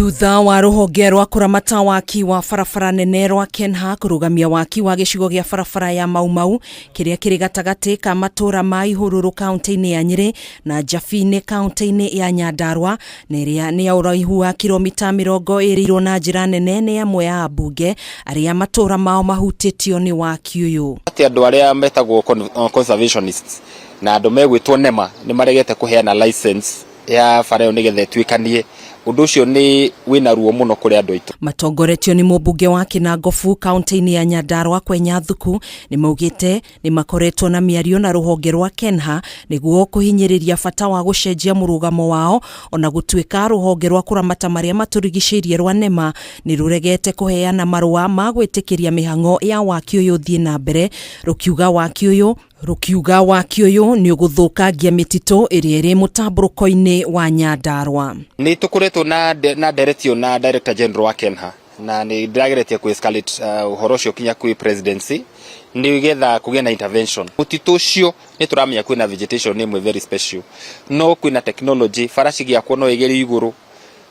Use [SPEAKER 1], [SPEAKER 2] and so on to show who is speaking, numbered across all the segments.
[SPEAKER 1] Thutha wa rũhonge rwa kũramata waki wa barabara nene rwa KENHA kũrũgamia waki wa gĩcigo gĩa barabara ya Mau Mau kĩrĩa kĩrĩ gatagatĩ ka matũũra ma Ihũrũrũ kaunti-inĩ ya Nyĩrĩ na Njabini kaunti-inĩ ya Nyandarua na ĩrĩa nĩ ya ũraihu wa kiromita 20 na njĩra nene nĩ amwe a ambunge arĩa matũũra mao mahutĩtio nĩ waki ũyũ.
[SPEAKER 2] Atĩ andũ arĩa metagwo conservationists na andũ megwĩtwo NEMA nĩ maregete kũheana license ya bara ĩyo nĩgetha ĩtuĩkanie. Ũndũ ũcio nĩ wĩna ruo mũno kũrĩ andũ aitũ.
[SPEAKER 1] Matongoretio nĩ mũmbunge wa Kinangofu kaunti-inĩ ya Nyandarua Kwenya Thuku nĩ maugĩte nĩ makoretwo na mĩario na rũhonge rwa KENHA nĩguo kũhinyĩrĩria bata wa gũcenjia mũrũgamo wao ona gũtuĩka rũhonge rwa kũramata marĩa matũrigicĩirie rwa NEMA nĩ rũregete kũheana marũa ma gwĩtĩkĩria mĩhang'o ya waki ũyũ ũthiĩ na mbere rũkiuga waki ũyũ rũkiuga waki ũyũ nĩ ũgũthũkangia mĩtitũ ĩrĩa ĩrĩ mũtambũrũko-inĩ wa Nyandarua.
[SPEAKER 2] Nĩ tũkoretwo na na nderetio na Director General wa KENHA na nĩ ndĩrageretie kũ escalate ũhoro ũcio kinya kwĩ presidency nĩgetha kũgĩe na intervention. Mũtitũ ũcio nĩ tũramenya kwĩna vegetation ĩmwe very special, no kwĩna technology bara cigĩakwo no ĩgerio igũrũ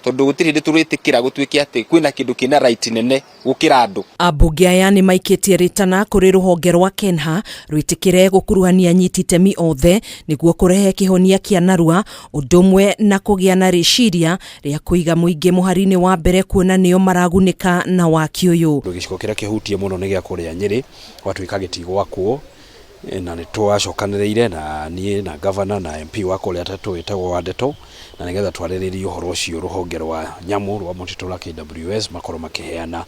[SPEAKER 2] tondũ gũtirĩ hĩndĩ tũrĩtĩkĩra gũtuĩke atĩ kwĩna kĩndũ kĩna right nene gũkĩra andũ.
[SPEAKER 1] Ambunge aya nĩ maikĩtie rĩtana kũrĩ rũhonge rwa KENHA rwĩtĩkĩre gũkuruhania anyiti itemi othe nĩguo kũrehe kĩhonia kĩa narua ũndũ ũmwe na kũgĩa na rĩciria rĩa kũiga mũingĩ mũhari-inĩ wa mbere kuona nĩo maragunĩka na waki ũyũ.
[SPEAKER 3] Gĩcigo kĩrĩa kĩhutie mũno nĩ gĩa kũrĩa Nyĩrĩ, gwatuĩka gĩtigwakwo na nĩ twacokanĩrĩire na niĩ na gavana na MP wa kũrĩa wĩtagwo Wandeto na nĩgetha twarĩrĩrie ũhoro ũcio rũhonge rwa nyamũ rwa mũtitũ rwa KWS makorwo makĩheana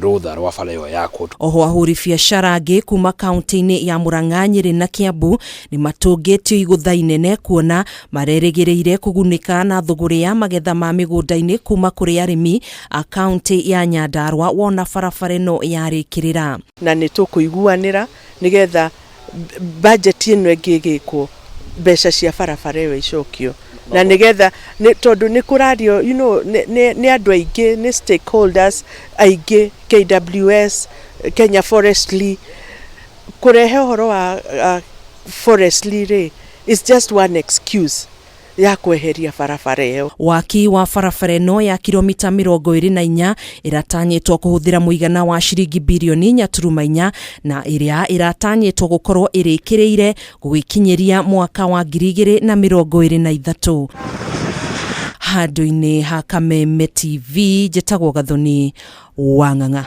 [SPEAKER 3] rũtha rwa bara ĩyo yakwo.
[SPEAKER 1] Oho ahũri biacara angĩ kuma kaunti-inĩ ya Murang'a, Nyĩrĩ na Kiambu nĩ matũngĩtio igũtha inene kuona marerĩgĩrĩire kũgunĩka na thũgũrĩ ya magetha ma mĩgũnda-inĩ kuma kũrĩ arĩmi a kaunti ya Nyandarua wona barabara ĩno yarĩkĩrĩra.
[SPEAKER 4] Na nĩ tũkũiguanĩra nĩgetha bajeti ĩno ĩngĩ ĩgĩkwo mbeca cia barabara ĩyo icokio na nĩgetha tondũ nĩ kũrario nĩ andũ aingĩ, nĩ stakeholders aingĩ, KWS, Kenya Forestry, kũrehe ũhoro wa forestry rĩ is just one excuse ya kweheria barabara ĩyo.
[SPEAKER 1] Waki wa barabara ĩno ya kiromita 24 ĩratanyĩtwo kũhũthĩra mũigana wa ciringi birioni 4.4 na ĩrĩa ĩratanyĩtwo gũkorwo ĩrĩkĩrĩire gũgĩkinyĩria mwaka wa 2023. Handũ-inĩ ha Kameme TV njĩtagwo Gathoni Wang'ang'a.